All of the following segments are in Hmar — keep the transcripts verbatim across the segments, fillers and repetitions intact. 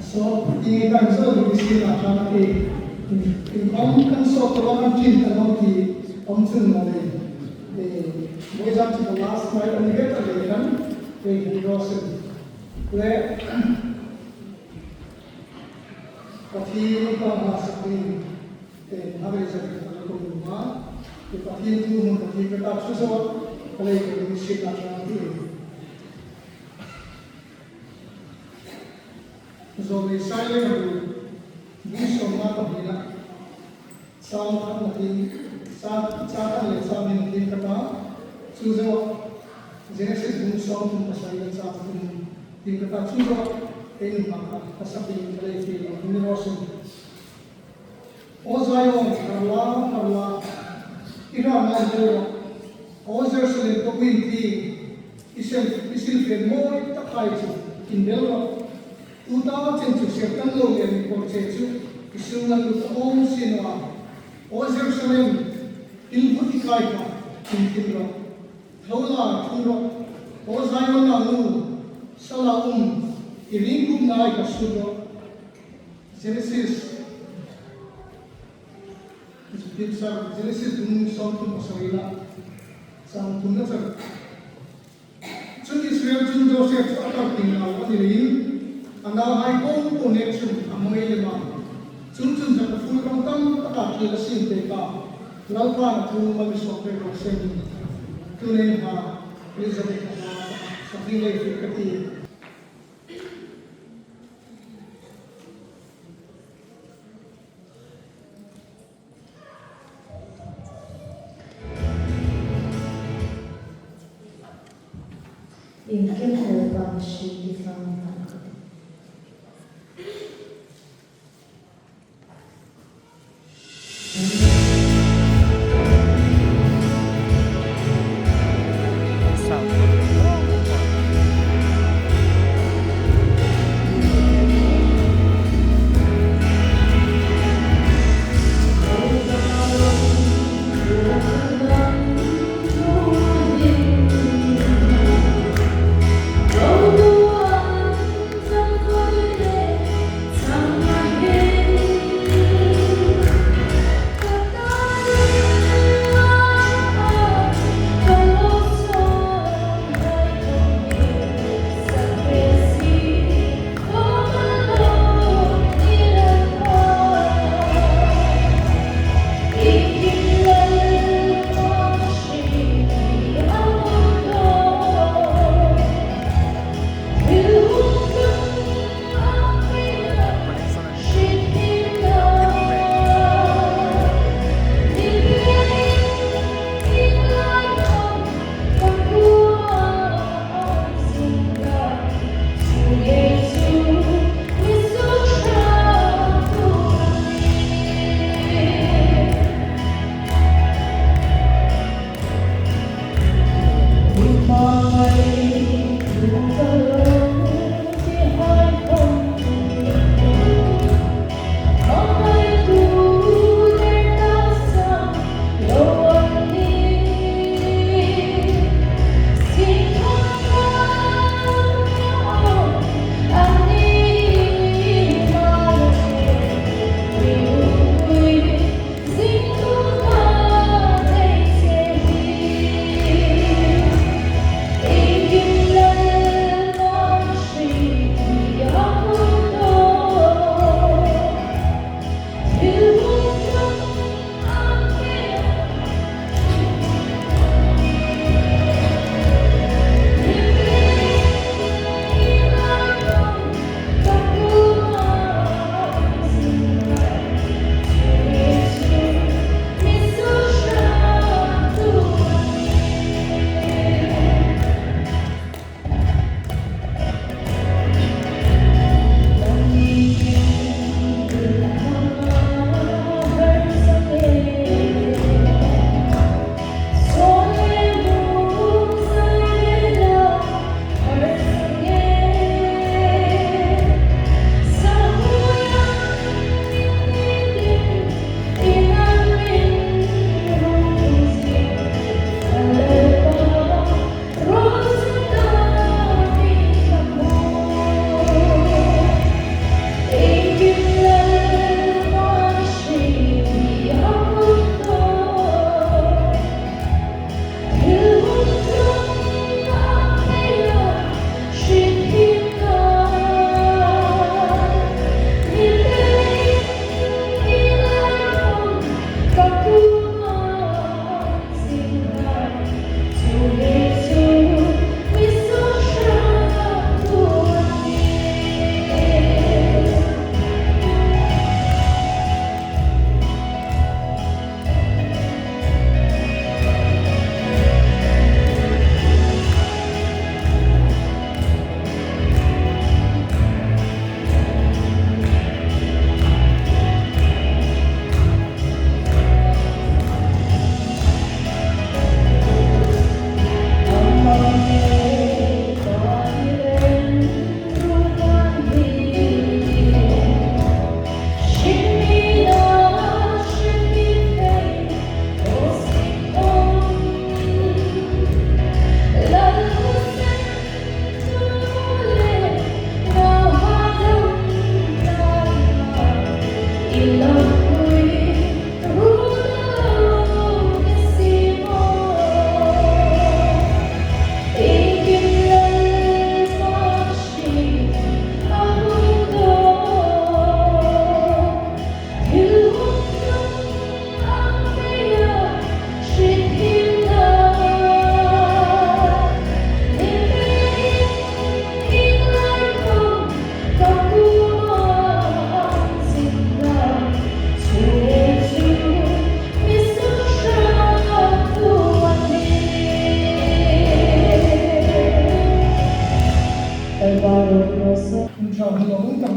So, i tan zo di si na kan e, in kan kan so to kan tin ta lo ti om chun no le. Eh, we jump to the last slide and get a le kan, eh, di ro se. Le, Pathienni panga sakin, eh, a reason ka lo ko ma, eh, Pathien thu hmun Pathien ka ta chu zo, ka lei ka lo si ta ka ti. Zo ni sai le ka lo, bu so ma ka ni na. Chang khatna tin, chang, chang khat le chang hni tin ka ta, chu zo, Genesis bung sawmthum pasari le chang thum tin ka ta, chu zo, ei nun hma ka, ka sak ding ka lei fiel lo, ni ro sin. O Zion, har la, har la, i hrat ngai ro, O Jerusalem, ka puin ti, i sil, i silfen mawi tak hai chu, inbel ro. Tuta chen chu siar tan lo le mi por che chu, i sung nan lut a awm si naw a. O Jerusalem, in bu ti kai kha, in tin ro. Tho la thu ro. O Zion nau nu, sala um, i ring gup nai ka su ro. Genesis, Genesis bung sawmthum pasari le, chang thumna char. Chun Israel chun Joseph chu a tar ding nau a ni leiin, a nauhai po po nek chun a hmang lem a. Chun chun Jakob full rawng tam taka thil a siem pek a. Lalpan a thu mal mi sawk pek ro seng. Tunin ha, Elizabeth a hla, sa ding lei fik ka ti. Iengkim Lalpa hriet i hlan hlan ka tih.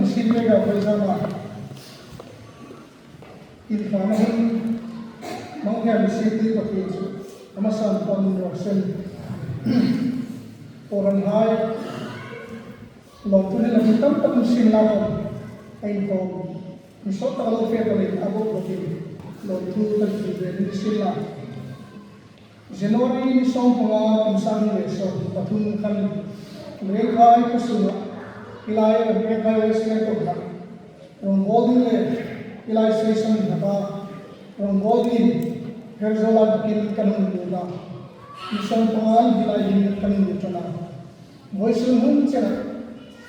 Sin pek a, vawisuna inthlana hun hmang thei a mi sietu Pathien chu a hmasan panin ro seng. Pawran hai, lawmthu hnena mi tam tak um sien la khom, a inkhawm mi sawt tak a lo fe ta leiin a bawk bawkin lawmthu kan hril ve ni sien la. January ni sawmpanga, kum sang hni le sawm pathum khan Rengkai khawsunga, hi lai Rengkai West Rengkai kha rawngbawl ding le hi lai Station hnaka rawngbawl dingin Pherzawl-a bukin kan hung lut a. Ni sawmpanga hi lai hin kan hung lut ṭan a. Vawisun hun chena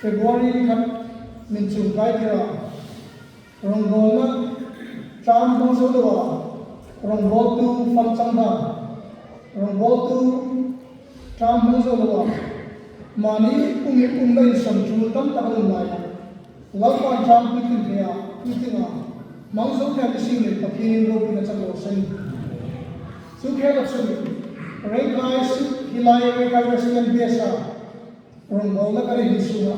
February ni khat min chuong kai tir a. Rawngbawlna ṭam hmang zo loa, rawngbawltu fam chang dan, rawngbawltu ṭam hmang zo loa, mani um, umna insawm ṭul tam tak an um lai a. Lalpan ṭam puitling thei a, puitling a, hmang zo thei a mi siem leiin Pathienin ropuina chang raw seng. Chu khela chun, Rengkai su, hi lai Rengkai West Rengkai Base-a rawngbawlna kan nei hi sunga,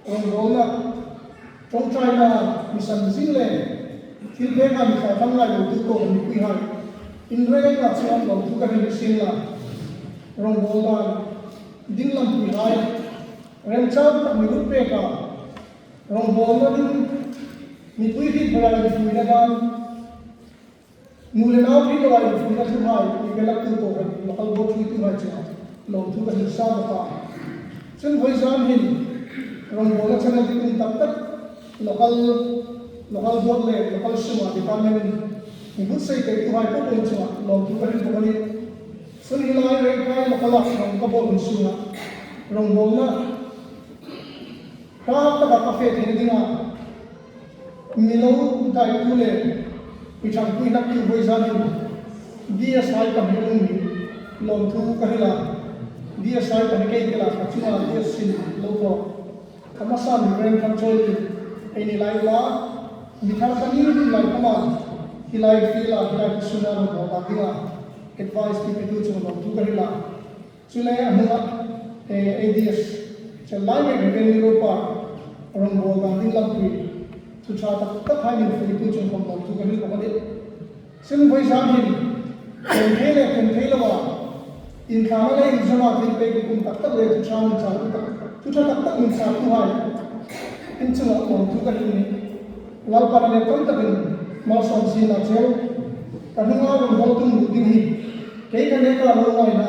rawngbawlna ṭawngṭaina mi san zing le thil pekna mi tla ṭam lai lo tu ko kan mipui hai in rengin a chuan lawmthu ka hril sien la. Rawngbawl dan ding lampui hai remchang tak mi ruk pek a, rawngbawlna ding mipui hriet bera infuina dan, nu le nau hriet loa infuina thu hai mi pe lak tu ko kan local board thuoitu hai chunga lawmthu ka hril sa bawk a. Chun vawi zan hin rawngbawlna channel dik um tak tak local, local board le local sunga department mi buotsai pektu hai po po chunga lawmthu ka hril bawk a nih. Chun hi lai Rengkai local-a rawng ka bawl hun sunga rawngbawlna hrat taka ka fe theina dinga mi lo daitu le mi ṭhangpui hlaktu vawi zan hin D S hai ka hmu um hi lawmthu ka hril a. D S hai ka hmu kei kela ka chunga D S sin lo ko. Ka hmasan Reverend Thanchawlin ei ni lai ula, mi thar ka ni lai khoma hi lai field-a, hi lai khawsuna rawngbawlna dinga advice pitu chunga lawmthu ka hril a. Chule a hnunga, eh, A D S, Chenglai Mek Reverend Niropa, rawngbawlna ding lampui thu ṭha tak tak hai min fuitu chunga khom lawmthu ka hril bawk a nih. Chun vawi zan hin, ṭhen thei le ṭhen thei loa, inthlana le inzawma thil pek dik um tak tak le thu ṭha min chang tak, thu ṭha tak tak min changtu hai in chunga lawmthu ka hril a nih. Lalpan a nêk tam takin malsawm sien la cheu. Ka hnunga rawngbawltu ding hi kei ka nêka lo ngaina,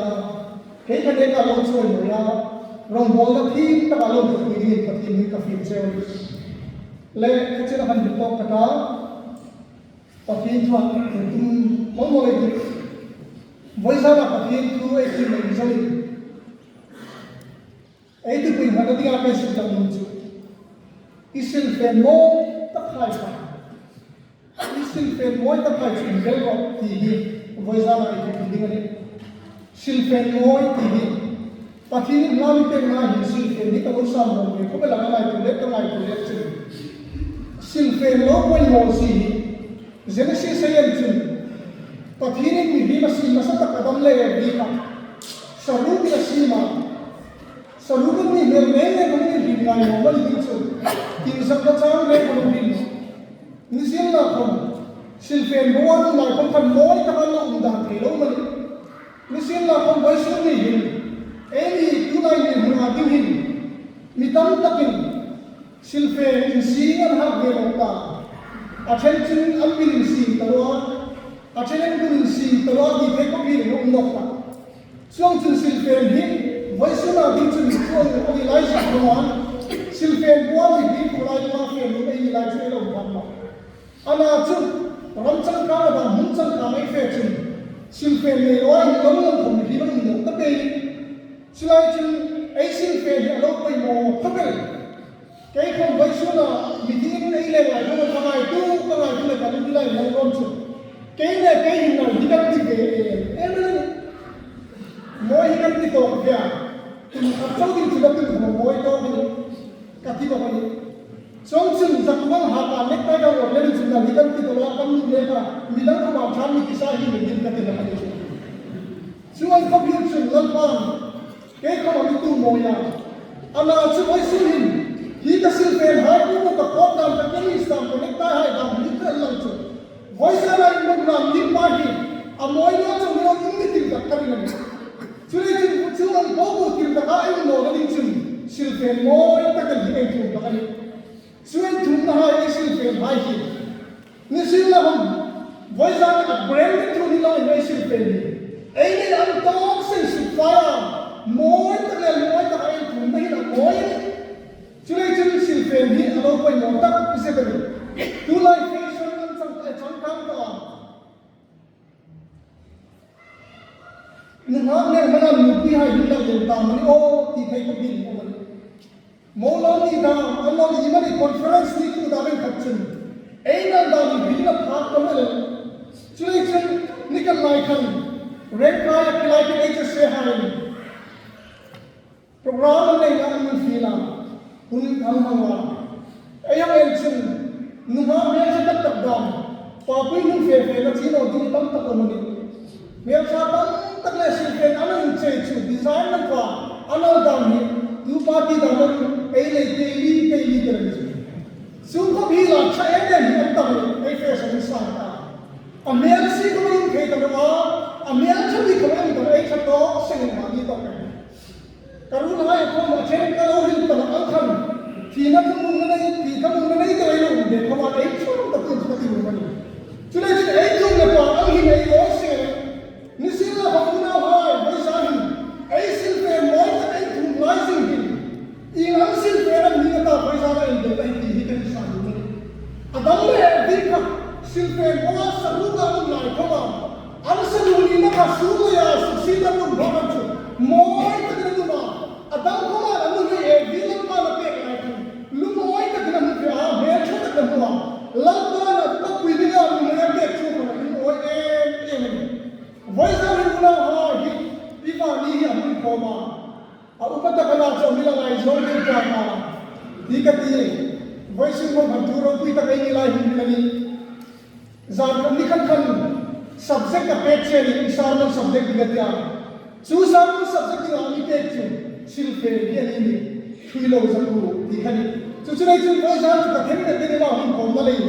kei ka nêka lo chawimawi a, rawngbawlna thim taka lo ṭhutpui dingin Pathien hmingin ka fiel cheu. Le, ka chena khan dik tawk ka ta, Pathien thua tum mawng mawng ei tih. Vawi zana Pathien thu ei tih mai zawnin, ei tupui hmana dinga kan suk dam nun chu, i silfen mawi tak hai kha, i silfen mawi tak hai chu inbel rawh ti hi vawi zana ei tupui ding a nih. Silfen mawi ti hi Pathienin hla mi pekna hin silfen hi ka lo sam rawh ve khawp el a, ka ngaituo le, ka ngaituo le chun. Silfen lo poimaw si hi Genesis-a en chun, Pathienin mihriem a siem nasa tak Adam le Evi kha saru tina a siem a. Saru kan mi hmel nei nei kan mi hmel ngai lo mani ding chu, kin sak ka chang le kan hmel. Nisienlakhom, silfen bo an um lai khom khan mawi taka lo um dan thei lo mani. Nisienlakhom vawisun ni hin, eini tulai ni hmuna ding hin, mi tam takin silfen insing an hak ve lo ta. A ṭhen chun an bil insing ta lo a, a ṭhen an bil insing ta lo a, ti thei khawp hi lo um nawk ta. Chuongchun silfen hi vawisuna ding chun chuong a ni lai zing khom a, silfen bo an ni ding khom lai khom a fe lo ei ni lai chu ei lo um ta. Ana chu, ram changkang a dam hmun changkang ei fe chun, silfen nei lo a inlawm lo khom hi lo um nawk ta pei. Chu lai chun ei silfen hi a lo poimaw khawp el. Kei khom vawisuna meeting-in ei leng lai khom ka ngaituo, ka ngaituo le ka lung lai lo rom chu. Kei le kei hin lo hi kan ti ve em em. Mawi hi kan ti tawk ve a. Tum khat chau ding chu ka tum khom mawi tawk a nih. Ka ti bawk a nih. Chuongchun, zak mang ha ka nek kai ka lo le chun, nang hi kan ti tawk a, kan nun le ka, midang khom a ṭha mi ti sa hi min din ka ti na ka ni chu. Chuong khawp hi chun Lalpan kei khom a mi tu mawi a. Ana chu vawisun hin, hi ka silfen hai Ei nei ang tawk seng suk fai a, mawi tak le mawi tak a inthumna hi a mawi. Chuleiin chun silfen hi a lo poimaw tak zet a nih. Tulai fashion an chang, changkang ta. Nunghak nen hmana nuhmeihai hin lo len ta mani aw ti thei khawp hin a um a nih. Mo lo ni dam, an lo ni mani conference ni tu dam in khat chun. Ei nal dam in hringna phak ta mani. Chuleiin chun ni kan lai khan, Rengkai a kilai khan ei che se hai. Program an nei lai an fiel a, hun an hmang a. Ei hang en chun, nunghak hmel ṭha tak tak dam, papui nun fe fe na chi lo ding tam tak a um a nih. Hmel ṭha tam tak le silfen an inchei chu, design an fa, an lo dam hi, tu party dam an ei lei tei li, tei li tei li. Chu khawp hi la ṭha em em hi an tam, ei fe sa ni sa ta. A hmel si ko in thei ta a, a hmel ṭha ni ko in ta, ei ṭha tawk seng in ma ni tawk em. Ka ruolhai khawm a ṭhen ka lo hril ta ang khan. Thina thamuongna nei, thi thamuongna nei ka lo um de, khawma ei chawm ta tun ka ti um a nih. Chuleiin ei tum le pa ang hin ei aw se. Nisienlakhawm unauhai, vawisun hin ei silfen mawi tak ei thum lai zing hin. Ieng ang silfen am ni ka ta vawisun a inbel ei ti hi kan sa um a nih. Adam le Evi kha silfen mawi saruok an um lai khawma. An saruok nina kha suol leia suksiet an um bawk a chu. Mawi takin an um a. Adam khawma an um hi Evi Lalpan a pek lai khan. Lungawi takin an hmu a, hmel ṭha takin an hmu a. Lalpan a ṭhangpui dinga lungawi a pek chu kha lungawi em em a nih. Vawisun hin unauhai hi, i va ni hi a hmun khawma. A upa tak a na chu mi la lai zo ding ka ta. Ti ka ti. Vawisun mo khan thu ropui tak ei ni lai hin a nih. Zan khan ni khan khan subject ka pek che ni, i sermon subject ding a tia. Chu sermon subject ding a mi pek chu, silfen hi a ni ni, hrui lo zan u, ti kha a nih. Chu chu nei chu vawisun chu ka themna te ni ma hung khawm na lei.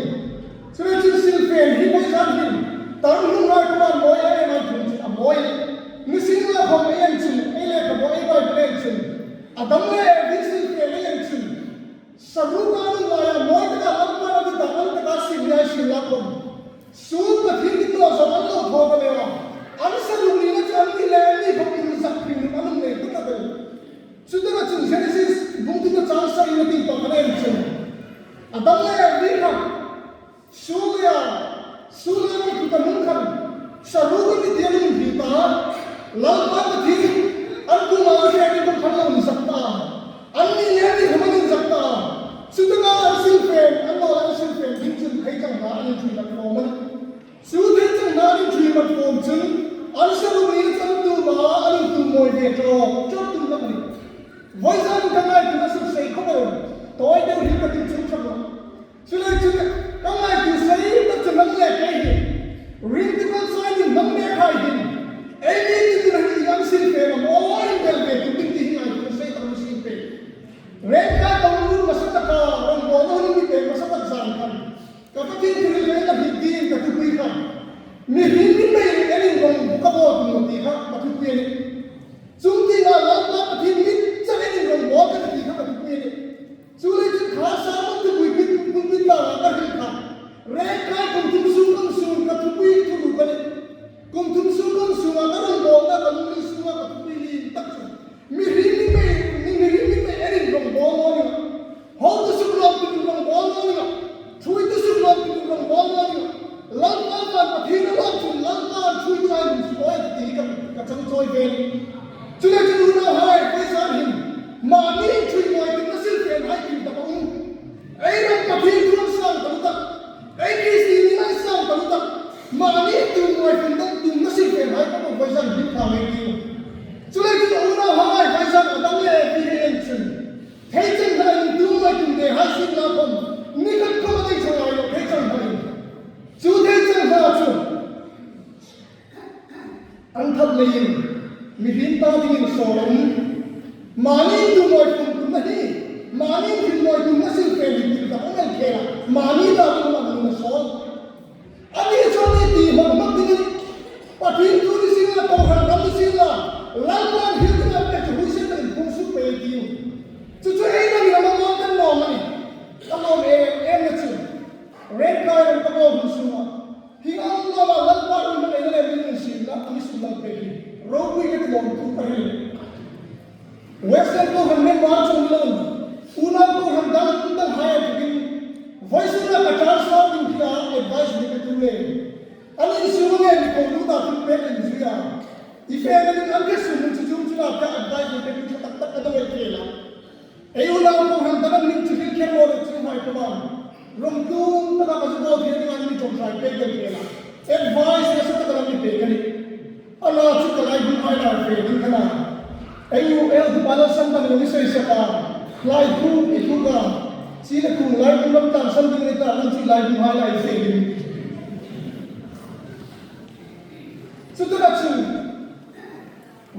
Chu nei chu silfen hi vawisun hin, tar hung hai ka man mawi a, ei man thum chu a mawi. Nisienlakhawm ei en chun, ei lekhabu ei Bible ei en chun. Adam le Evi silfen ei en chun. Saruok an um laia mawi taka Lalpan a ti ta, an taka sin nia sin la khawm. Suol Pathien ni tawk zo an lo thaw ta le a. An saruok nina chu an ni le an ni khawm inzak hrim hrim an um nei ta ta. Chu taka chun Genesis bung thumna chang sari na ti pa ka nei chun. Adam le Evi kha. Suol leia, suol leia mi kuta hmun khan, saruok an ni ti an hung hril ta, Lalpa Pathien, an kuoma an hriet ni bawk khan lo inzak ta, an ni le ni khawm an inzak ta, chu taka an silfen, an lo an silfen ding chun theichang hna an inṭhui mat fawm a nih. Chu theichang hna an inṭhui mat fawm chun, an saruok ni chun an tuom a, an intuom mawi ve tawk, tawk tum lam a nih. Vawisun ka ngaituo a suk sei khawp el, tawi deu hi ka ti chun chak lo. Chuleiin chu ka ngaituo sei tak chu nang le kei hi. Ring ti kal sai ni nang le kei hin. Ei ni ti ni hi an silfen a mawi inbel ve tum ding ti hi ngaituo sei tak mi silfen. Rengkai ka hung lut hmasa taka, rongbawlna hun mi pek hmasa tak zan khan. Ka Pathien thu hril ka hriet ding ka thupui khan. Mihriem ni mei en inrong ka bawl tum ti kha ka thupui a nih. Chuong tienga Lalpa Pathien mi chang en inrong bawl ka ti kha ka thupui a nih. Chuleiin chu kha sermon thupui pit, pulpit tanga ka hril kha. Rengkai kum thum sung kan sung ka thupui thuru ka nih. Kum thum sung kan sunga ka rongbawlna ka lungril sunga ka thupui lien tak chu. Mihriem ni mei, mihriem ni mei en inrong bawl naw ni. Hotu suk lawm tu inrong bawl naw ni. Ṭhuoitu suk lawm tu inrong bawl naw ni. Lalpa kan Pathien a lawm chun Lalpa ṭhuoitu hai lum suk awi ti ka, ka chang chawi ve. Chuleiin chu unauhai, vawisun hin, mani ṭhuoi ngaituona silfenhai kim tak a um. Ei ram Pathien thu an sang taluo tak. Ei Kristien ni an sang taluo tak. Mani tuomhai fun dang tuomna silfenhai ka hmu vawisun hin kha ngei ti. Chuleiin chu unauhai, vawisun Adam le Evi hi en chun. Theichang hna in tuomhai tuom de hai sin la khom. Ni khat khom a dei chang ai lo theichang hna in. Chu theichang hna chu. An thap leiin, mihriem ta dingin sawl a um. Mani tuomhai fun tuomna hi, mani tuomhai tuomna silfen hi tuomna a um el khela, mani ta dingin a um a sawl. A ni chu a ni ti hmak hmak dingin, Pathien thu ni sien la, kohran ram ni sien la, Lalpan hril ding a pek chu huisie takin phung suk pei tiu. Chu chu ei nangin a mamaw kan lawm a nih. Ka lawm em em na chu. Rengkai ram ka bawl hun sunga. Hi ang lawm a Lalpa rin hmang ei na le min nun sien la, a mi Rawng tlung taka ka zu bo thei ding an mi ṭawngṭai pei ka ti a. Advice nasa taka an mi pei ka nih. A la chu ka laibunghai lai fe ding ka na. Ei u el tu pa la san dang lo ni sei sa ka. Lai thu i thu ka. Si le kung laibung lam tan san ding ni ta lam si laibunghai lai fe ding. Chu taka chu.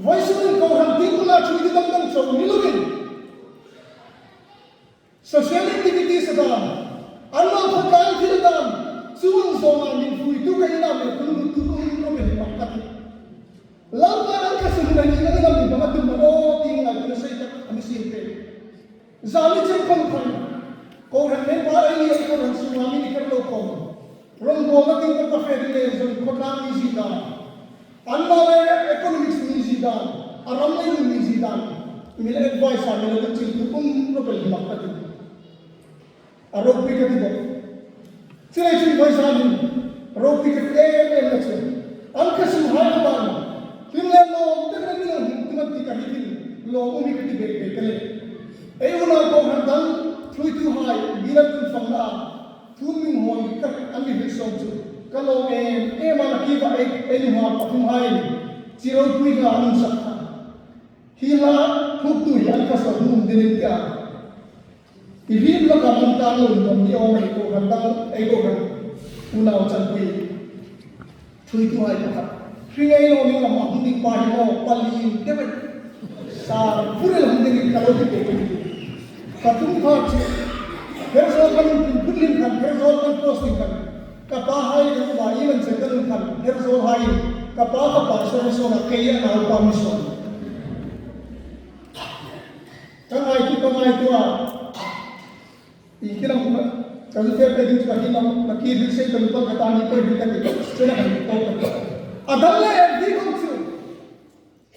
Voisun kohran tin tu la chu di dang dang chau ni lo ni. Social activities a dam, an lo khawtlang thil a dam, chuong zawnga min hruitu ka ina mi tum lut tu um lo min pakhat. Lalpa an ka sum na ni na ina mi bang a tum na lo ti ngai tu na sei tak a mi sin pe. Zani chen khom khom. Kohran member ei ni kohran sunga mi ni kar lo khom. Rawng bawlna ding ka fe ding le zon khawtlang mi zie dan. An ma le economics mi zie dan. A ram le mi zie dan. Mi le advice a mi le chil tu um lo pel mak ka ti. A ropui ka ti bawk. Chu lai chun voisun hin ropui ka ti em em a chu. An ka sum hai ka ban. Hlim le lawm te ka ni lo hlim tu ti ka hi thil. Lawm um ka ti bek bek ka le. Ei unau kohran dang hruituhai, bilan tun fang na. Thu mi hmang ka an mi hril sawm chu ka lawm em em a, na ki va ei, ei hmang pathum hai. Chi ropui ka an sak kha. Hi la thuk tu hi an ka sa hum ding tia. I hrim la ka mun ta lo dom ni awm ei kohran dang, ei kohran. Unau chanpui. Hruituhai pakhat. Hring ei lo ni lam a hung ding pa hi maw, pali in te bai. Sa pure lo hung ding ka lo ti pe. Ka tum pha chu. Pherzawl kan put lim khan, Pherzawl kan posting khan. Ka pa hai ka va i man chen kan khan, Pherzawl hai. Ka pa ka pa so so na kei a nau pa mi so. Ka ngai tu, ka ngai tu a. Ieng tin am ka zu fe pe ding chu ka ti nawh, ka ki bil sei ka lu ka ta ni ko bil ka ti, chu na kan ko ka. A dang le en di kong chu.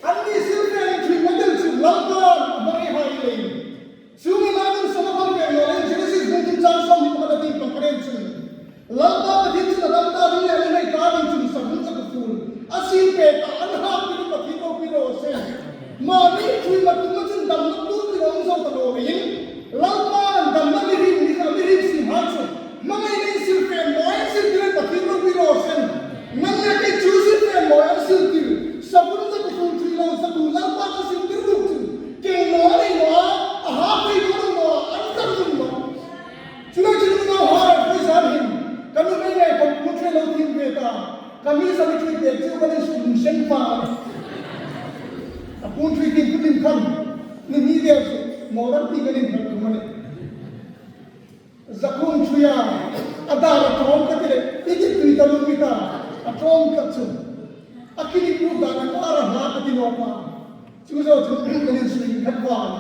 An ni sil fe ni chu model chu Lalpa a bang ei hai le. Chu ni la nun sama kong pe lo le Genesis bung thum chang sawm ni pakhat a ding pakhat chu. Lalpa Pathien chun Adam ta ding le a nuhmei ta ding chun savun chakful a siem pek a, an hak ding Pathien ropui raw se. Mani ṭhuoi ma tum chun damna tu ti lo zo ta lo in. Lalpan damna mihriem ni kha mihriem siemhai chu. Hmangai nei silfen mawi siltir Pathien ropui raw se. Nang le kei chu silfen mawi an siltir. Savun chakful ṭhuoi lo sa tu Lalpa ka siltir duk chu. Keng naw nei naw a, a hak thei naw naw a, an tar dun naw. Chu lai chu nunau hai, voi zan hin, ka nuhmei ngai khom puon ṭhuoi lo thim ve ta, ka mi sa mi ṭhuoi pek chu ka ni sum sen pa. A puon ṭhuoi thim putin khan, ni mi ve chu, mo ran ti ka ni khan tu ma ni. Zakhum ṭhuoi a, a dar a ṭawng ka ti le, i ti tui ta lu mi ta, a ṭawng ka chu. A kini pu dan a ka ra hla ka ti naw pa. Chu zo chu kan insuin khat vang.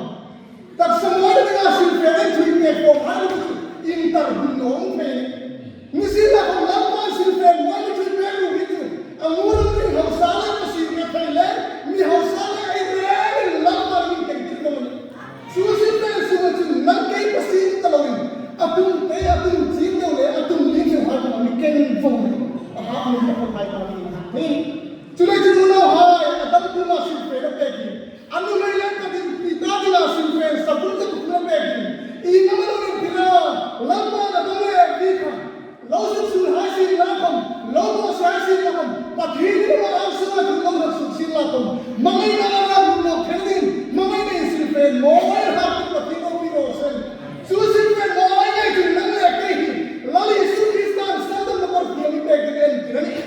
Taksa mawi dinga silfen an ṭhuoi pek po hai chu intar hun nawng thei. Ni sien la khom Lalpa silfen mawi ni ṭhuoi pek ru hi chu. A ngur ring hausa le ka siem ka thei le. Mi hausa le ei rengin Lalpa min keng tir nawng. Chu silfen sunga chu nang kei ka siem ta lo in. A tum te a tum chin deu le a tum ling deu hai ka mi keng vong. A ha min ka hai ka mi. Chu lai chu nunau hai, Adam kuoma silfen a pek hi. A nuhmei le ka din ti ta dinga silfen, savun chakful a pek hi. Ieng am a lo ring tira, Lalpan Adam le Evi kha. Lo suksuol hai sien la khom, lo bawsiet hai sien la khom. Pathien ni ma ang sunga chu lo suksuol sien la khom. Hmangaina a ra hun lo khen din, hmangaina silfen mawi hak Pathien ropui raw se. Chu silfen mawi nei chu nang le kei hi. Lal Isu Kristan sandamna parful a mi pek dingin en tir a nih.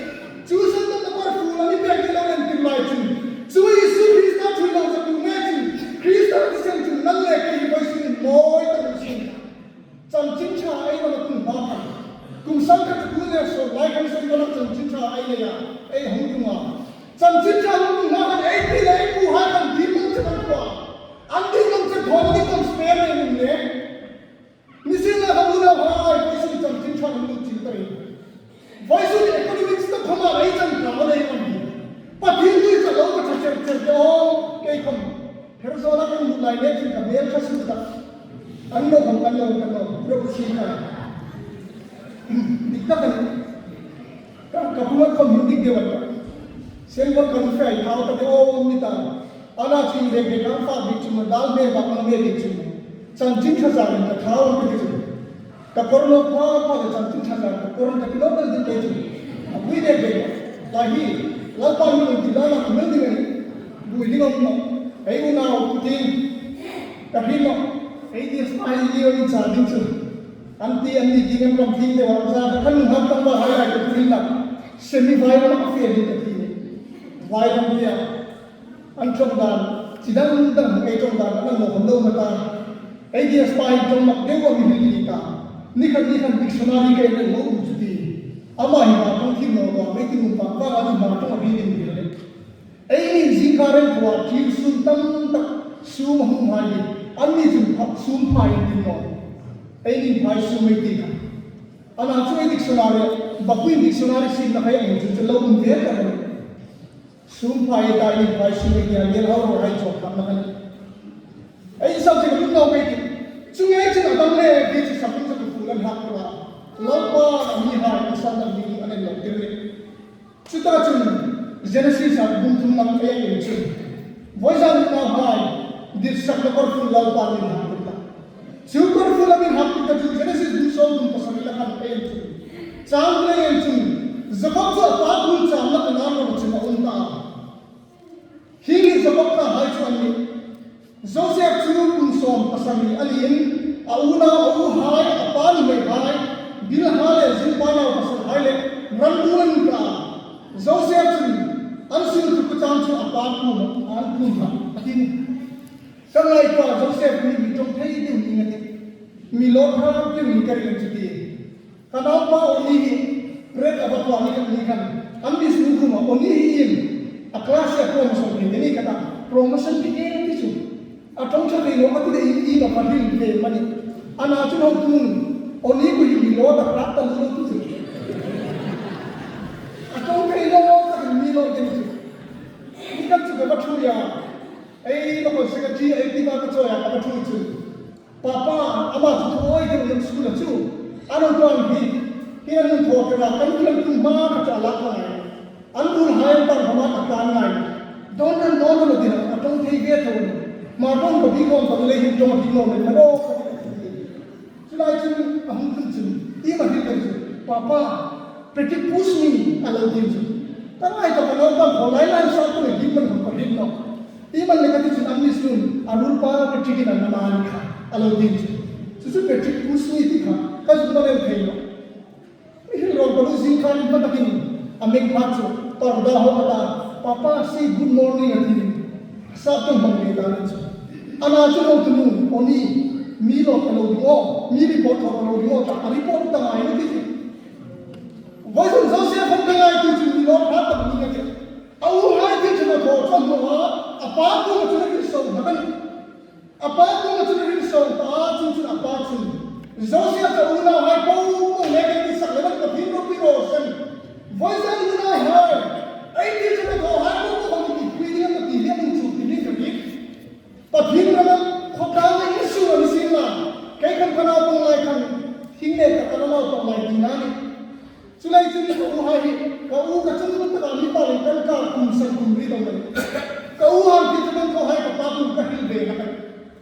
Chu sandamna parful a mi pek ding lo en tir lai chun. Chu Isu Krista ṭhuoi lo sa tu nge chun. Krista thisen chun nang le kei hi voi sinin mawi tak a ni sien. Chanchin Ṭha ei va la tum hma khan. Kum sangkhat chakua le sawm lai khan sawm va la Chanchin Ṭha ei nei a. Ei hung tum a. Chanchin Ṭha hung tum hma khan ei pi le ei pu hai khan ding mong che kan khwa. An ding mong che khwa ni kan spare nei nun le. Ni sien la ka bu na hai, voisun Chanchin Ṭha an lut chil ta ring. Voisun economics ta khoma ei chan ka ma nei kan hi. Pathien tui cha lo ka cha cher cher te o, kei khom. Pherzawl a kan lut lai le chin ka hmel ṭha suok ta. Kan lo khom, kan lo, kan lo, ro ka sin ka. Dik ta kan. Ka, ka bu na khom hin dik deu a ta. Sen ka kan fai thau ta te o ni ta. Ana chin bek bek ang fa bik chun, dal bek bak ang bek bik chun. Chanchin Ṭha zan ka thau ang bek chun. Ka kawr nawk pha pha le chanchin ṭha ka kawr ka ti nawk ding kei chu. A vui dek dek. Lai hi, Lalpa mi lo ti la la ka mel ding a nih. Vui ding a um nawh. Ei unau putin. Ka hriet nawh. Ei ti sa hi ni ro ni cha ding chu. An ti an ni ding an ram ding deu an za ka khan hak tang ba hai lai ka tu rin la. Semi vai ram a fe ding ka ti ni. Vai ram tia. An ṭawng dan, chi dang dang hang ei ṭawng dan, an lo hang lo ma ta. Ei ti a spy ṭawng mak deu a mi hil ni ta. Ni khat ni khat dictionary ka en lo um chu ti. Ama hi ma ṭawng thim lo lo, ei ti nun ta, ka a ti ma ṭawng a bi ding ni le. Ei ni zing ka ren thua, thil sum tam tak, sum hung hai ni. An ni chun pha, sum phai in tin lo. Ei ni phai sum ei ti ka. Ana chu ei dictionary, bakui dictionary sin na kai ang chu lo um ve ka ni. Sum phai ta in phai sum ni a ni hau ro hai chok tam na kan. Ei sa chi lu no kai ti. Chu nge chi na tam le bi chi sa pun sa ku fu lan hak ra. Lo pa ni ha ni sa na ni an lo tir ni. Chu ta chun Genesis a bung thum lam ei in chu. Voi zan na hai. Dit sak na kor fu lo pa ni ha ta. Chu kor fu la min hak ta chu Genesis bung sawm bung pasari la kan ei chu. Chang le ei chu. Jakob chu a pa bul chang na na ro chu na um ta. Hi ni Jakob ka hai chu a ni. Joseph chu kum sawm pasari a ni in, a unau a u hai, a pa ni mai hai, Bilha le Zilpa nau pasal hai le ram du an ta. Joseph chu an sin chu ku chang chu a pa kum an kum ha. A ti ni. Ka ngai ta Joseph ni mi ṭawng thei ding ni nga ti. Mi lo kha ding ni ka ri chu ti. Ka naupa Oni hi, red a va tua ni khan ni khan. An business room a Oni hi in, a class a promotion ni ni ka ta. Promotion ni ni ti chu. A ṭawng ṭha thei lo ka ti de in in a pa hin ve ma ni. Ana chu lo tun. Oni ku hi mi lo ta rak ta lo tu chu. A ṭawng thei lo ka ti mi lo ti chu. Ni kan chu ka ba thu ya. Ei lo ko secretary ei ti ba ka cho ya ka ba thu chu. Papa, ama chu thu ei ding in school a chu. An lo tuan hi. Hi an lo thaw kira kan thu lo tun ma ka cha la ka ngai. An bul hai an tang hama ka kan ngai. Don ran don lo dina ka ṭawng thei ve tho. Ma ṭawng ka bi kon ka le hin ṭawng hi lo le ma lo. Chu lai chun a hung tum chun. I ma hi ka chu. Papa, pretty push me a lo din chu. Ta ngai ta ka lo ka ko lai lai sa ko le din man ko din lo. Ti man le ka ti chun an ni sun, a rul pa ka ṭikin an na ma ni kha, a lo din chu. Chu chu Patrick Kusui ti kha, ka zuk ma lem thei lo. Mi hil rawng ka lu zing khan in hma takin, a meng khat chu, parda ho ka ta, "Papa, say good morning," a ti. Sa tum hmang ni ta ni chu. Ana chu lo tu nu, Oni, mi lo ka lo ding o, mi report ho ka lo ding o, ta ka report ta ngai ni ti. Voisun Joseph hon ka ngai tu chu mi lo kha ta ni ka ti. A u hai thil ṭha thaw chawm naw a, a pa kuoma chun a hril suok hlak a nih. A pa kuoma chun a hril suok ta a, chun chun a pa chun, Joseph chu unauhai po po le kan ti sak le kan Pathien ropui raw se. Voisun unauhai, ei thil ṭha thawhai po po kan ti pui ding an ti hian in chu ti ding ka ti. Pathien rama khawtlang a insur an sin la, kei khan ka naupang lai khan thing le ka ka naupang lai ti na ni. Chu lai chun ka u hai hi, ka u ka chun taka mi pa le kan ka kum sang kum ri dong le. Ka u hai ti chu kan ko hai ka pa kum ka hril ve na ka.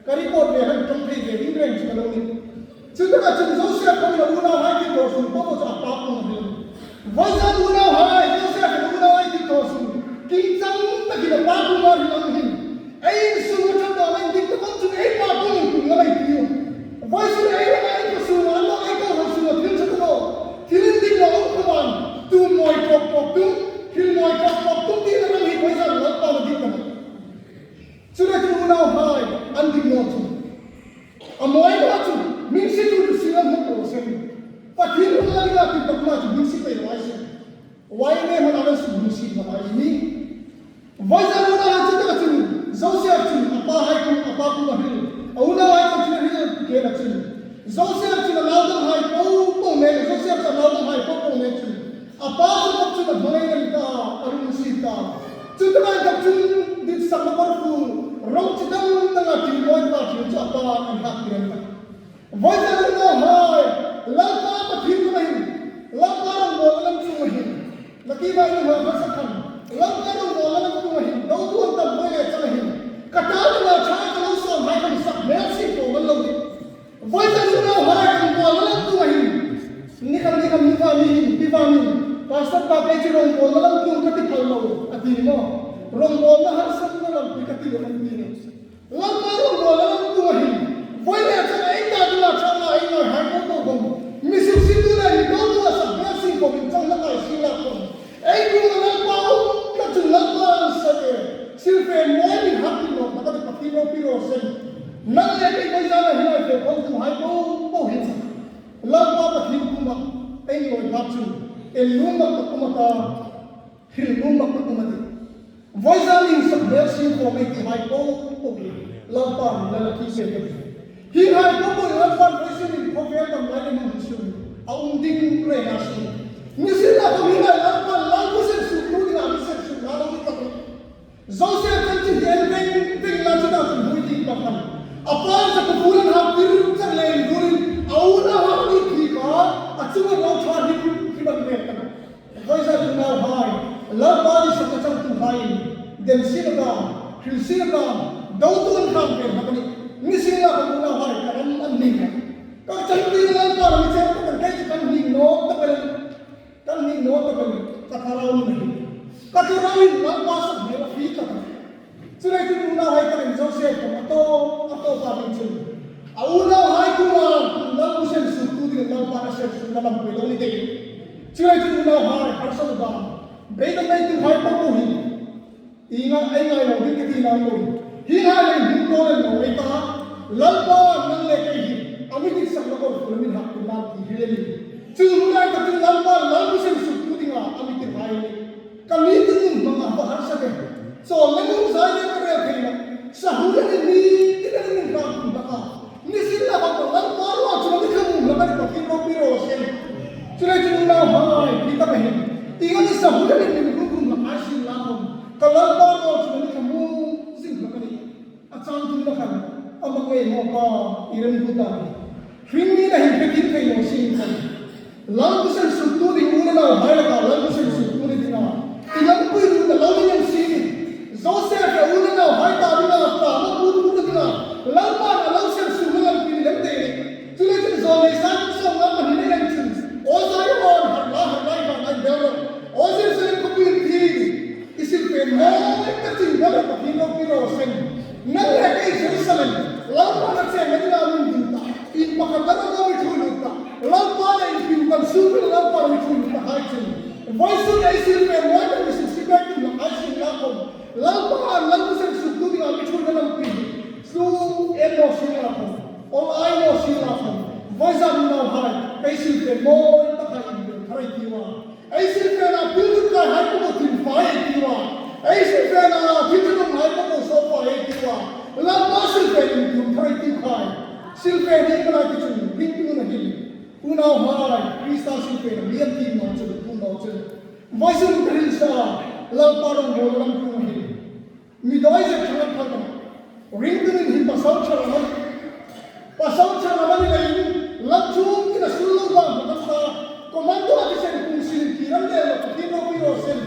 Ka report ve han tong thei ve ding reng chu ka lo ni. Chu taka chun Joseph ka unauhai ti ko sun ko ko cha pa kum hril. Voisun unauhai, Joseph unauhai ti ko sun. King chang takin a pa kum a hril ang hin. Ei insunga ṭhat dawna indik ta khawm chun ei pa kuoma intlung ngam ei tiu. Voisun ei rama ei ka sunga an lo ei ko han sunga thil ṭha ta lo. Thil indik lo um khawm an. Tu mawi tawk tawk tum, thil mawi tawk tawk tum ti na ram hi voisun Lalpan a dik ta. Chu le chu unauhai an dik naw chu. A mawi naw chu, hming si tu tu si lam hmu ko sen. Pathien hming la ding a ti tak ma chu hming si pei lai sen. Wai ne hmana la su hming si ma lai ni. Voisun unauhai chu taka chun, Joseph chun, a pa hai kum, a pa kum a hril. A unauhai chu chun a hril ke la chun. Joseph chun a nau dam hai po po ne, Joseph chun a nau dam hai po po ne chun. A pa chu tak chun a hmangai reng ta, a rum si ta. Chu taka tak chun, dit sak na kor fu, rawng chi dang dang a thil mawi ta thil chu a pa an hak ti reng ta. Voisun unauhai, Lalpa Pathien kuoma hin, Lalpa rongbawlna lam chunga hin, na ki bai ni ha sa khan, Lalpa rongbawlna lam chunga hin, lo tuan tam voi le chang hin, ka ta ni na cha ka lo sawm hai kan sak hmel si ko man lo ni. Voisun unauhai rongbawlna lam chunga Ni hin, pi va ni, Pastor pa kei chu rongbawlna lam tlung ka ti phal lo, a ti ni maw. Rongbawlna harsatna lampui ka ti lo, a ti ni. Lalpa rongbawlna lam tlung a hin, voi le chang ei ta ding a chang a ei ngai hai ko ko khom. Mi suksietu le mi dotu a sak hmel sien khom in chang na kai sien la khom. Ei kuoma Lalpa um ka chun Lalpa an sa de. Silfen mawi min hak ti lo, ka ti Pathien ropui raw se. Nang le kei voi zana hin ei fe khom tu hai ko ko hin. Lalpa Pathien kuoma ei lo hak chu. Ei lum mak ta kuoma ta. Hril nuom mak tak um a tih. Voi zanin sak hmel sien khom ei ti hai po po hi Lalpa min la la ti se ka ti. Hi hai po po Lalpa voi zanin khawvel dam lai le hmang sun a um ding reng a sien. Nisienlakhom hi Lalpa Lalpa suktu dinga mi suktu na lo ni ka ti. Joseph kan ti hian veng veng la chu ta chun hui ti pa khan. A pa sa ko bulan ha tir chak le bulan a unauhai ni ti ka a chunga lo tha hi hi ban ve kan. Voi zan unauhai, Lalpa ni sak a changtuhai, dem sien a dam, hril sien a dam, dotu an hram ve hmak a nih. Nisienlakhom unauhai, ka ram an hning a. Ka changtu Lalpa mi chen ka kan kai chu kan hning naw tak a nih. Kan hning naw tak a nih. Ka thlarau ni hi. Ka thlarau in Lalpa sak hmel a fie tak a nih. Chuleiin unauhai ka ring Joseph khom a tawp, a tawp a ding chun. A unauhai kuoma Lalpa suktu ding Lalpa a suktu na lampui lo ni ding. Chuleiin unauhai harsa lo dam. Beidong neituhai po po hi. Ei ngai, ei ngai lo ding ka ti ngai lo. Hi ngai lo ding ko lo ei ta. Lalpa nang le kei hi. A mi dik sak lo ko lo min hak tu lam ti hi le ni. Chu unauhai ka ti Lalpa, Lalpa suktu dinga a mi ti hai. Ka mi ti nun hmanga va harsa de. Chawl le nung zai le ka rel thei lo. Sahul le ni ti le ni ka kun ta ka. Nisienlakhom Lalpa ruok chu ni ka mun la ka ni Pathien ropui raw se. Chuleiin unauhai, hi ta ka hin. Ei ngai sahul le ni kun kun la ka sien la khom. Ka Lalpa ruok chu ni ka mun zing la ka ni. A chang tun na khan, a mak ngei maw ka, i rem bu ta ni. Hring ni na hin hre khin thei naw sien khan. Lalpa suktu ding unauhai laka Lalpa suktu ni dinga. I lampui ru ta lo ni ang sien. Joseph le unauhai ta dinga, ta ma bu bu ta dinga. Lalpa na lo suktu na lampui lem te ni. Chuleiin zawnei san sawm lam ni nei ang chun. O Zion, har la, har la, har la, har la. O Jerusalem khawpui thieng. I silfen mawi tak ching dam Pathien ropui raw se. Nang le kei Jerusalem, Lalpa na chenna dingin min ding ta. In pakhat dam a mi ṭhuoi lut ta. Lalpa le in pin kan su pin Lalpa mi ṭhuoi lut ta hai ching. Vawisun ei silfen mawi tak mi suksie pek tum la hai ching la khom. Lalpa an Lalpa suktu dinga mi ṭhuoi na lampuitu. Su en naw sien la khom. Awl ei naw sien la khom. Voi zan unauhai, ei silfen mawi tak hai in thar ei tiu a. Ei silfena thil ṭha hai po po thin fai ei tiu a. Ei silfena thil ṭha hai po po so fai ei tiu a. Lalpa silfen in thin fai ei tiu khai. Silfen hi ka la ti chun ring tu na hin. Unauhai, Krista silfen a mi an ti naw chu, tu naw chu. Vawisun ka hril sa, Lalpa rongbawlna lam tu na hin. Mi doi zet ṭha lam phal ta. Ring dingin hi pasal ṭha lam a nih. Pasal ṭha lam a ni leiin, lam chungah sul lo vang hmang ta. Commando a thisen kun sin ki ram le lo, ki ro ki ro sen.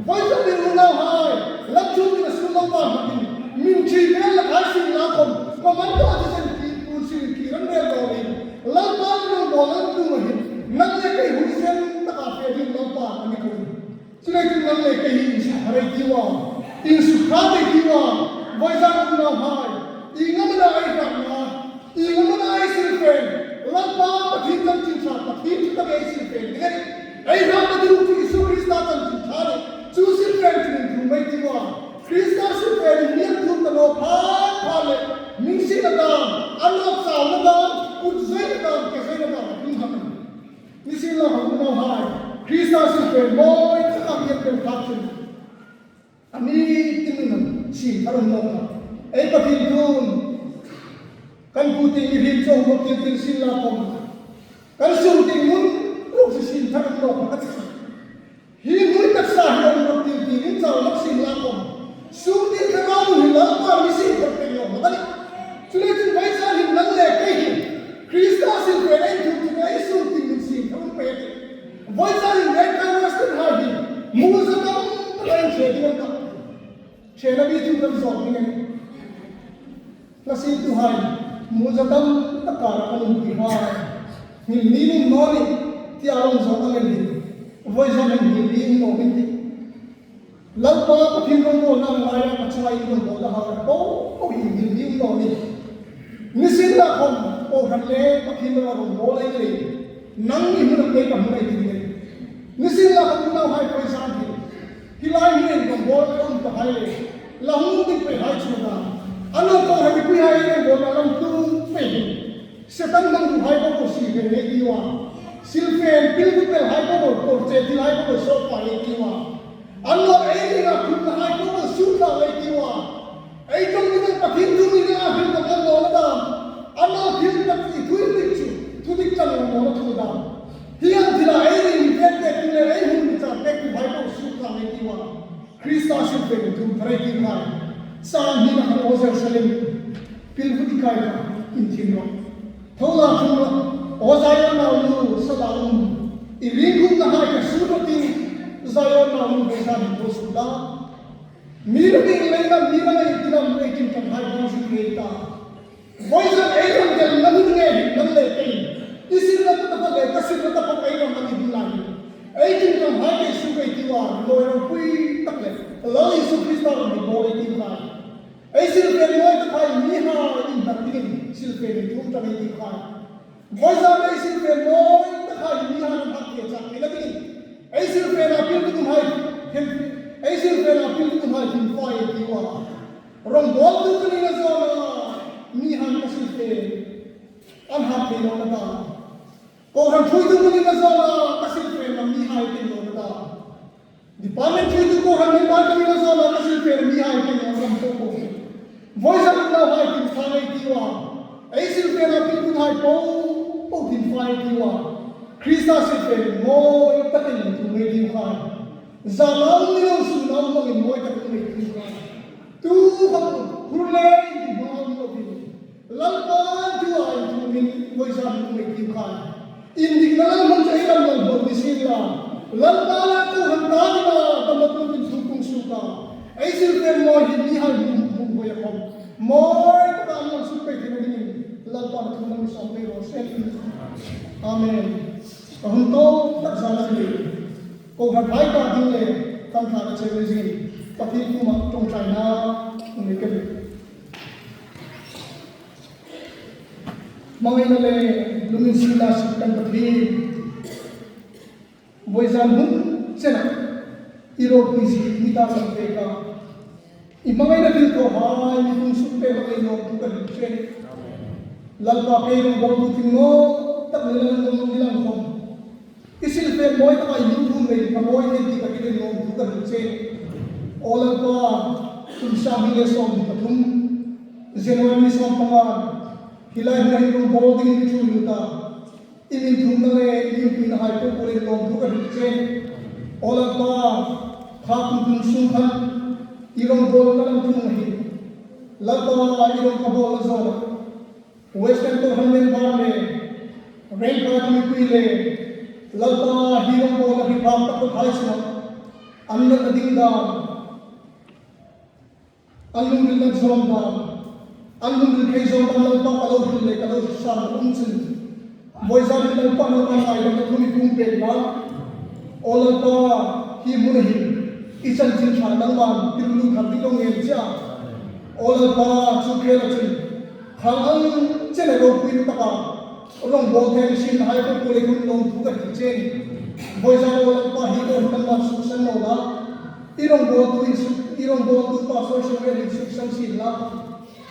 Voi ta mi unauhai, lam chungah sul lo vang hmang in. Min thi vel la khai sin la khom. Commando a thisen ki kun sin ki ram le lo in. Lalpa rongbawlna lam tu hin. Nang le kei hun sen taka fe ding Lalpa a mi khom. Chuleiin nang le kei hi insukhar ei tiu a, insukhar ei tiu a, voi zan unauhai, ieng am a na ei hratna, ieng am a na ei silfen, Lalpa Pathien chanchin ṭha, Pathien ṭha tak ei silfen ding a nih. Ei hratna ding chu Isu Krista chanchin ṭha a nih. Chu silfen chu inthum ei tiu a, Krista silfen in mi an thum ta naw pha pha le, min sin a dam, an nawk chau na dam, kut zai na dam, ke zai na dam, a thum hak a nih. Nisienlakhom unauhai, Krista silfen mawi taka mi an tel tak chun. A ni tin nun sin thar um nawk a. Ei Pathien thu, kan kut tieng mihriem chawng bawk tieng tieng sin la khom. Kan sung tieng nun ruok si sin thar um nawk a. Hi hnuoi taksa hi a um rawp tir tirin chau lak sin la khom. Sung tieng thlarau hi Lalpa mi sin thar pek lo mak a nih. Chuleiin voi zan hin nang le kei hi Krista silfen ei thum chu ei sung tieng min sin thar um pek a tih. Voi zan hin ei kan Western hai hi muolza tam tak ei che ding an tah. Chena bi chu kan zawt ding a nih. Hla siemtuhai, muolza tam tak kara kan um ti hai. Hmil ni lum naw ni. tia rawng zawng ang a ni. Vawizan hin hil ni um naw min tih. Lalpa Pathien rawngbawlna ngaia ka chunga in rawngbawlna hau po po hin hil ni um naw min. Nisienlakhawm kohran le Pathien rawng a rawngbawl ei ni. Nangni hmun am nei ka hmun ei ti ni. Nisienlakhawm unauhai, vawizan hin hi lai hin rawngbawlna um ta hai le, la hung dik pei hai chu na. Ano kohran mipuihai rawngbawlna lam tum pei hin. Setan hmangruohai po po si ve ei tiu a. Silfen pilvut belhai po po, kawr che thilhai po po sawp pei ei tiu a. Ano ei dinga khutnahai po po suk tlang ei tiu a. Ei ṭawng dingin Pathien thu mi dinga hril tak an lo na dam. Ano thil tak i thu dik chu, thudik chang lo na thu dam. Hieng thila ei ring pek pek tu le ei hung mi chang pek tuhai po suk tlang ei tiu a. Krista silfen thum thar ei tiu khai. Sang hi na kan ozer salim. Pilvut i kai ka in thim ro. Tho la thum ro. O Zion naunu, sa la um. I ring khutnahai ka su ro ti. Zion naunu, vawizan hin tho suk la. Mi ring lei na, mi ring lei ti na, ei kim kan hai bang suk lei ta. Vawizan ei ram del na hun nge hi nang le kei. I sirna taphawt le ka sirna taphawt ei ram a ni hun lai. Ei ṭawngṭainghai kei su kei tiu a, nawi ropui tak le Lal Isu Krista ram hi bawl ei tiu khai. Ei silfen nawi takhai mihai inhnat dingin silfen in ṭhum ṭan ei tiu khai. Vawizan ei silfen nawi takhai mihai inhnat ke chak ke la dingin. Ei silfena pil tumhai, ei silfena pil tumhai thinfai ei tiu a. Rongbawltu ka ni na zawna, mihai ka silfen an hak thei naw na ta. Kohran ṭhuoitu ka ni na zawna, ka silfenna mihai thei naw na ta. Department ṭhuoitu, kohran member ka ni na zawna, ka silfenna mihai thei naw na ta. Vawizan unauhai thinfai ei tiu a. Ei silfenna pil tumhai po po thinfai ei tiu a. Krista silfen nawi takin ṭhum ei tiu khai. Zana um ni lo, suna um angin nawi takin ei tiu khai. Tu khawm hur le inhmang lo ding. Lalpa thu a inthumin vawizan um ei tiu khai. Indikna lalhmun chu ei ram lalhmun ni sien la. Lalpa le kohran ta dinga damna turin thu kung suok a. Ei silfen mawi hi mihai hmu hmu hmu a khawm. Mawi taka an lam suk pei thei dingin Lalpan a thu lam sawm pei raw se. Amen. Ka hun tawp tak zan a ni. Kohranhai ta ding le kan thla ka cheu le zing. Pathien kuoma ṭawngṭaina um le ka ni. Hmangaina le lunginsietna suk kan Pathien. Vawizan hun chena i ropui zie mi ta kan pek a. I hmangaina thil thawhai mi tum suk pek a, i lawmthu ka hril che. Lalpa, kei rongbawltu tling naw tak ni lang, ni lang khawm. I silfen mawi taka i hung thum nei ka mawi nei ti ka hriet lawmthu ka hril che. Aw Lalpa, kum sang hni le sawmhni pathum, January ni sawmpanga, hi lai hmuna hin rongbawlna dingin i ṭhuoi lut a. I mi thumna le i mi puinahai po po le lawmthu ka hril che. Aw Lalpa, kha kum thum sung khan i rongbawlna lam ṭhung a hin, Lalpa, i rongbawlna zawna Western Kohran member le, Rengkai mipui le, Lalpa, hi rongbawlna hi bak tak hai chunga an natna ding dam, an lungril nat zawm dam, an lungril thei zawm dam Lalpa ka lo hril le ka lo san um chun. Vawizan hin Lalpa nangman ngaidamna thu mi puong pek la. Aw Lalpa, hi hmuna hin i chanchin ṭha nangman tirlu thar ding lo ngei che a. Aw Lalpa, chu khela chun khang ang chena ropui taka rongbawlna thei sienhai po po le khun lawmthu ka hril che. Vawizan aw Lalpa, hi kohran nangman suksan naw la. I rongbawltu in suk, i rongbawltu Pastor Samuel in suksan sien la.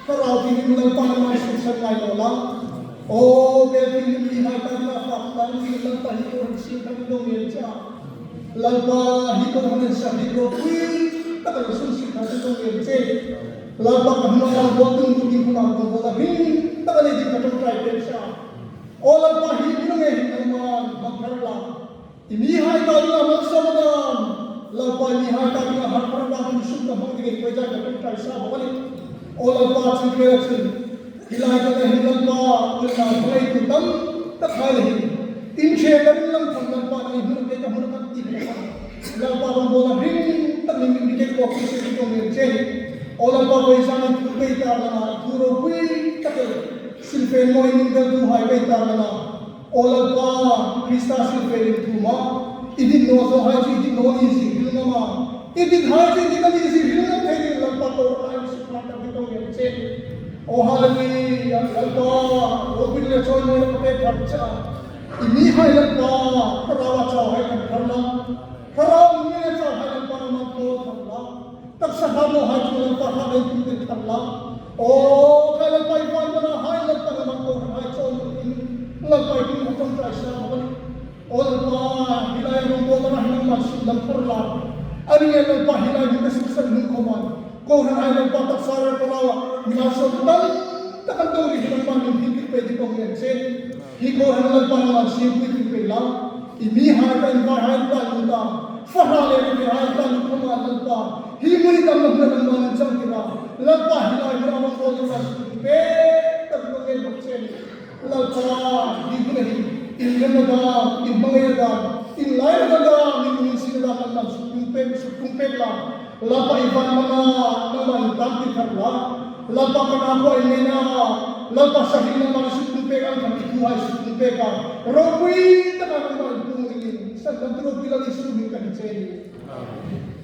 Thlarau Pathien in Lalpa nangman suksan ngai naw la. Aw, Pathien in mihai ta dinga fak ta dingin Lalpa hi kohran suksan lo ngei che a. Lalpa hi kohran suksan hi ropui taka suksan suksan lo ngei che. Lalpa ka hmuna rongbawltu in tu ding khuna rongbawlna hring taka nei ding ka ṭawngṭai pek che a. Aw Lalpa hi hmuna ngei hin nangman hmang thar la. I mihai ta dinga malsawmna dam, Lalpa i mihai ta dinga harpharna dam suk ka hmang dingin vawizan ka ṭawngṭai sa bawk a nih. Aw Lalpa, chu khela chun hi lai taka hin Lalpa, ulna hmangaitu tam takhai le hin, in ṭhe ka ring lang khawm Lalpa, i hmuna pek ka hmuna ka ti ka sa. Lalpa, rongbawlna hring tak ni min mi kek bawk ti se ti kong len che. Aw Lalpa, vawizan i thu pei tar lama, thu ropui tak le silfen mawi min beltuhai pei tar lama Aw Lalpa, Krista silfêrin thuma i dit naw zawhai chu i dit naw ni zie hril ngam a, i dithai chu i dit a ni zie hril ngam thei dingin Lalpa kohranhai mi suklang tak ding kan ngên che. Aw Hallelujah, Lalpa, ropui le chawimawina ka pêk thar che a. I mihai Lalpa, Thlarau a chauhai kan thar la, Thlarau mi le chauhai Lalpa nangman thaw thar la. Taksa hrat nawhai chu Lalpa hrat ei tum thar la. Aw khai Lalpa, i van manahai Lalpa nangman kohranhai chawm in, Lalpa i tum ṭawngṭai sa a ni. Aw Lalpa, hi lai ram bo mana hi nangman suklang thar la. A ni Lalpa, hi lai mi ka suksan hnung khawma kohranhai Lalpa taksa le Thlarau a mi lai sawm tam tak an do ri hi nangman min hriet pei ding kan ngên che. Hi kohran Lalpa nangman siempui pei la. I mihai ta, i vaihai ta, i ta, fahra le mihai ta, i khawma Lalpa, hi hmun damna hmun nangman chang tir a. Lalpa, hi lai hmun a hmang khawm nangman suklang pei tak ding kan ngên bawk che. Lalpa, hi hmun hi, inremna dam, inhmangaina dam, inlainatna dam, inhmun sina dam nangman suklang pei, suklang pei la. Lalpa, i van mana nangman tam tir thar la. Lalpa, ka na khawm nei na, Lalpa, sahrina nangman suklang pei, an khan i thuhai suklang pei ka. Ropui taka nangman puong ringin, sandamtu ropui Lal Isu hmingin kan che a nih.